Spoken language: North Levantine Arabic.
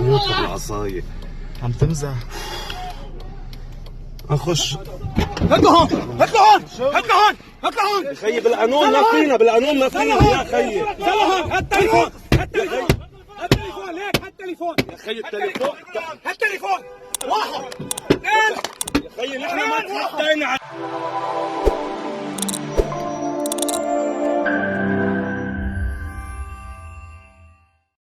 موت بالعصاية. عم تمزح؟ نخش. هات لهون، هات لهون، هات لهون، هات لهون. خيي، بالقانون ما فينا، بالقانون ما فينا يا خيي. لهون، هات التليفون، هات التليفون، هات التليفون، ليك، هات التليفون. يا خيي، التليفون. هات التليفون. واحد، اثنين. يا خيي، نحن ما تحطينا.